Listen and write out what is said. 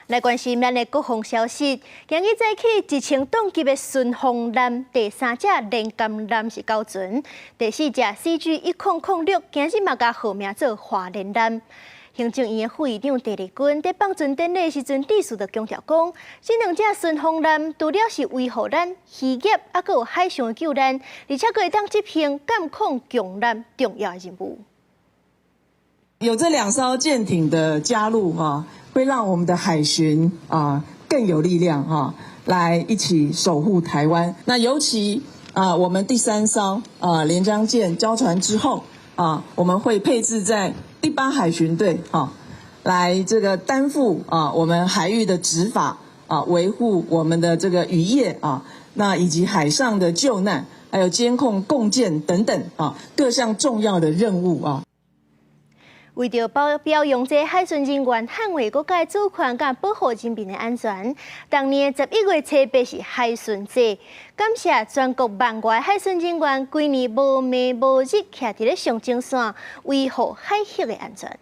來關心咱的國防消息。今日早起，1000噸級的順風艦第三隻連艦艦是交船，第四隻 CG 1006今日嘛共號名做華聯艦。行政院的副院長鄭麗君佇放船典禮時陣致辭就強調講，這兩隻順風艦除了是維護咱漁業，猶閣有海上的救難，而且閣會當執行監控強艦重要的任務。有這兩艘艦艇的加入，哈，會讓我們的海巡啊更有力量，哈，來一起守護台灣。那尤其啊，我們第三艘啊連江艦交船之後啊，我們會配置在第八海巡隊，哈，來這個擔負啊我們海域的執法啊，維護我們的這個漁業啊，那以及海上的救難，還有監控共艦等等啊各項重要的任務啊。為著表表揚這海巡人員捍衛國家主權佮保護人民的安全，當年11月28是海巡節，感謝全國萬外海巡人員，規年無暝無日徛佇咧上前線，維護海域的安全。